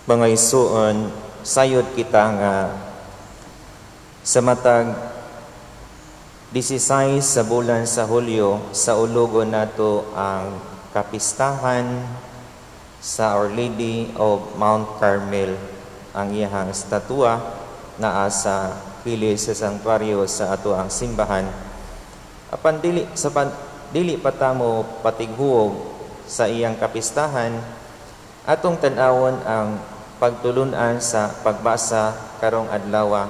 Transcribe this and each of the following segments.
Mga igsuon, sayod kita nga sa matag 16 sa bulan sa Hulyo, saulugon nato ang kapistahan sa Our Lady of Mount Carmel. Ang iyahang estatua naa sa kilid sa sanktuaryo sa atoang simbahan. Apan dili pa ta mo patighuog sa iyang kapistahan, atong tan-awon ang pagtulunan sa pagbasa karong adlaw.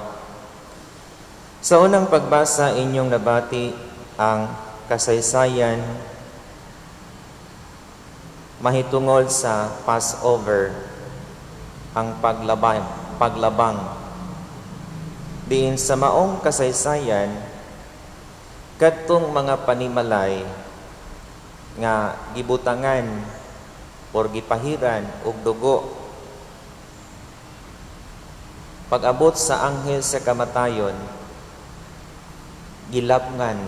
Sa unang pagbasa, inyong nabati ang kasaysayan mahitungod sa Passover, ang paglabang. Diin sa maong kasaysayan, kadtong mga panimalay nga gibutangan or gipahiran og dugo, pag-abot sa anghel sa kamatayon, gilabngan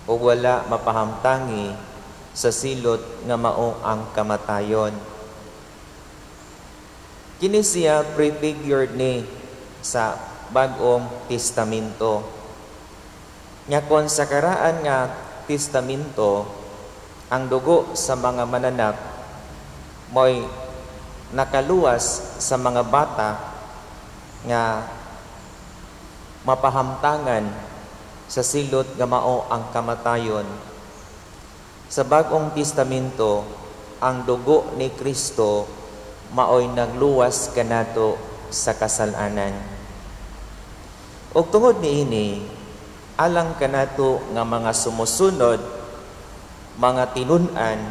o wala mapahamtangi sa silot nga mao ang kamatayon. Kini siya prefigured ni sa Bag-ong Testamento. Nga kon sa karaan nga testamento, ang dugo sa mga mananap mo'y nakaluwas sa mga bata nga mapahamtangan sa silot nga mao ang kamatayon. Sa Bag-ong Testamento, ang dugo ni Kristo maoy nagluwas kanato sa kasalanan. Ug tungod niini, alang kanato nga mga sumusunod, mga tinun-an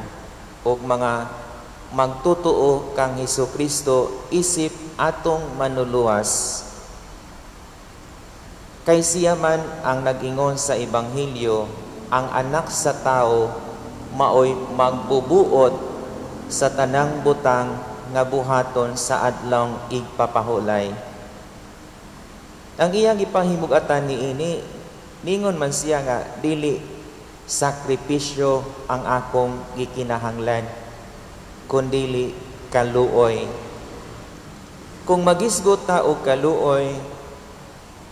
ug mga magtutuo kang Hesus Kristo isip atong manluluwas. Kay siya man ang nag-ingon sa Ebanghelyo, ang Anak sa Tao maoy magbubuot sa tanang butang nga buhaton sa Adlawng Igpapahulay. Ang iyang gipahimug-atan niini, ningon man siya nga dili sakripisyo ang akong gikinahanglan, kundili kaluoy. Kung magisgot ta og kaluoy,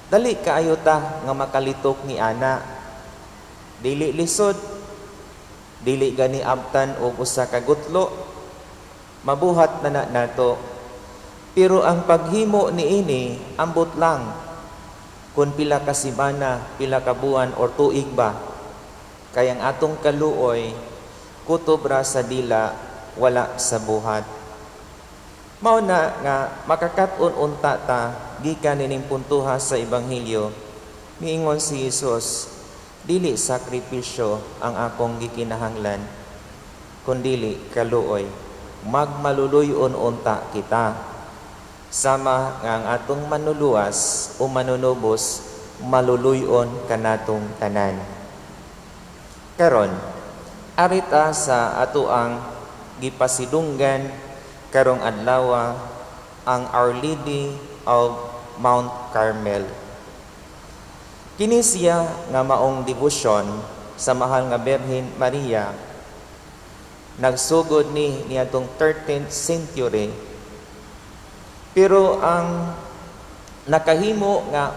dali kaayo ta nga makalitok ni ana. Dili lisod, dili gani abtan og usa ka gutlo, mabuhat na na nato. Pero ang paghimo niini, ambot lang kung pila ka semana, pila ka buwan or tuig ba. Kay ang atong kaluoy kutob ra sa dila, wala sa buhat. Mao na nga makakat-on unta ta gikan nining puntuha sa Ebanghelyo. Miingon si Jesus, dili sakripisyo ang akong gikinahanglan, kundili kaluoy. Magmaluluy-on unta kita. Sama nga ang atong manluluwas o manunubos maluluy-on kanatong tanan. Karon, ari ta sa atoang gipasidunggan karong adlaw, ang Our Lady of Mount Carmel. Kini siya nga maong debosyon sa Mahal nga Birhen Maria nagsugod ni niadtong 13th century. Pero ang nakahimo nga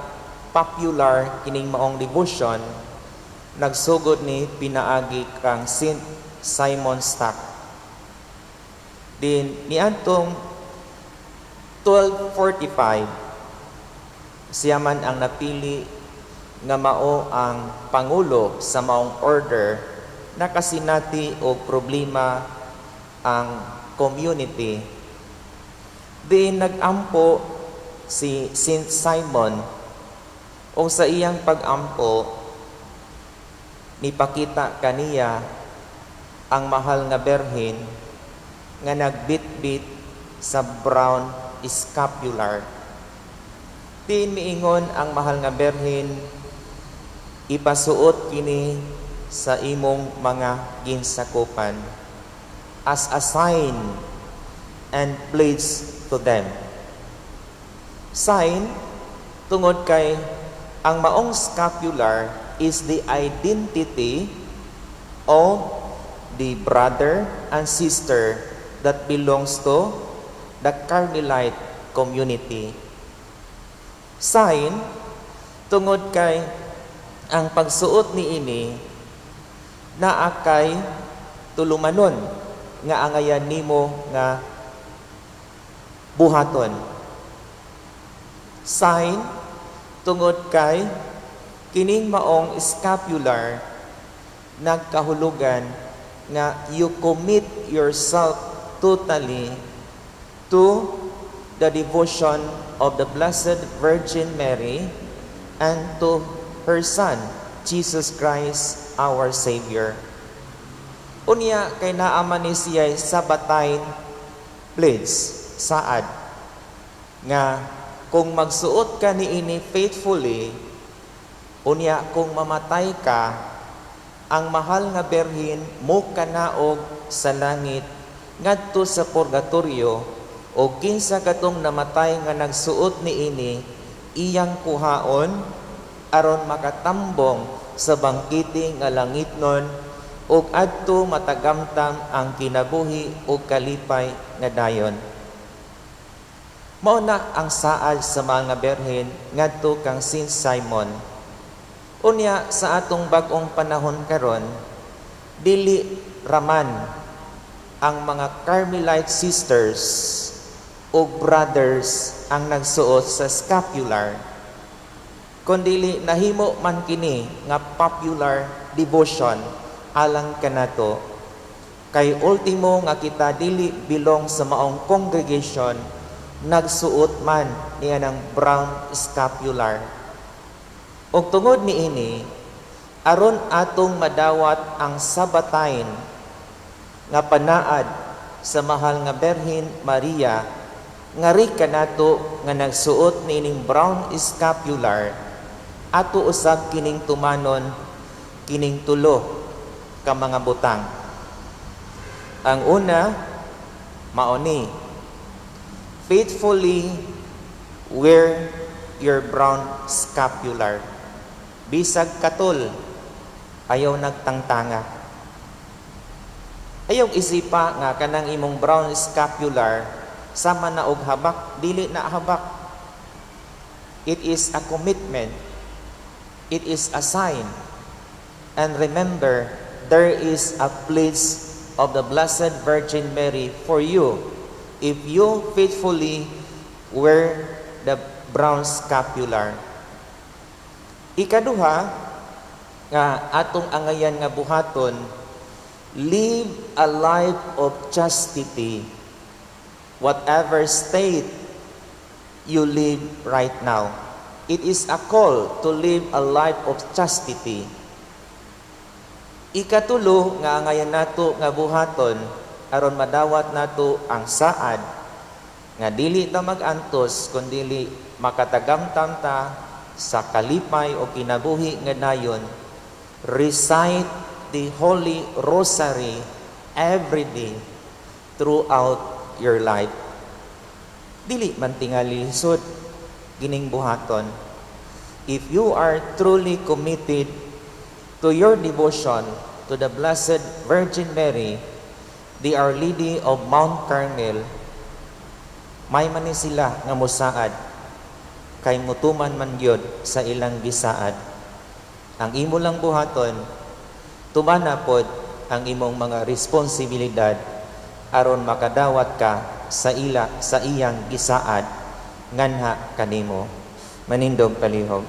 popular kining maong devotion, nagsugod ni pinaagi kang Saint Simon Stock. Din niadtong 1245, siya man ang napili nga mao ang pangulo sa maong order. Nakasinati og problema ang community. Diin nagampo si Saint Simon o sa iyang pagampo, nipakita kaniya ang Mahal nga Birhen nga nagbitbit sa brown scapular. Diin miingon ang Mahal nga Birhen, "Ipasuot kini sa imong mga ginsakupan as a sign and pledge to them." Sign tungod kay ang maong scapular is the identity of the brother and sister that belongs to the Carmelite community. Sign, tungod kay ang pagsuot niini naa kay tulumanon nga angayan nimo nga buhaton. Sign, tungod kay kining maong scapular nagkahulugan nga you commit yourself totally to the devotion of the Blessed Virgin Mary and to her Son, Jesus Christ, our Savior. Unya, kay naa man ni siya Sabbatine pledge, saad, nga kung magsuot ka niini faithfully, unya kung mamatay ka, ang Mahal nga Birhen mo kanaog sa langit ngadto sa purgatorio, o kinsa katong namatay nga nagsuot niini, iyang kuhaon aron makatambong sa bangkete nga langitnon ug adto matagamtam ang kinabuhi ug kalipay nga dayon. Mao na ang saad sa mga berhen ngadto kang Saint Simon. Unya sa atong bag-ong panahon karon, dili raman ang mga Carmelite sisters o brothers ang nagsuot sa scapular, kundili nahimo man kini nga popular devotion alang kanato. Kay ultimo nga kita dili belong sa maong congregation, nagsuot man niya ng brown scapular. Ug tungod niini, aron atong madawat ang Sabbatine nga panaad sa Mahal nga Birhen Maria ngari kanato nga nagsuot niining brown scapular, ato usab kining tumanon kining tulo ka mga butang. Ang una, mao ni faithfully wear your brown scapular. Bisag katol, ayaw nagtangtanga. Ayaw isipa nga kanang imong brown scapular sama na og habak, dili na habak. It is a commitment. It is a sign. And remember, there is a pledge of the Blessed Virgin Mary for you if you faithfully wear the brown scapular. Ikaduha nga atong angayan nga buhaton, live a life of chastity whatever state you live right now. It is a call to live a life of chastity. Ikatulo nga angayan nato nga buhaton aron madawat nato ang saad nga dili ta mag-antos kundili makatagamtam ta sa kalipay o kinabuhi nga dayon, recite the Holy Rosary every day throughout your life. Dili man tingali lisod kining buhaton. If you are truly committed to your devotion to the Blessed Virgin Mary, the Our Lady of Mount Carmel, may man ni sila nga musaad kay mutuman man gyud sa ilang gisaad. Ang imo lang buhaton, tumana pod ang imong mga responsibilidad aron makadawat ka sa ila sa iyang gisaad nganha kanimo. Manindog palihog.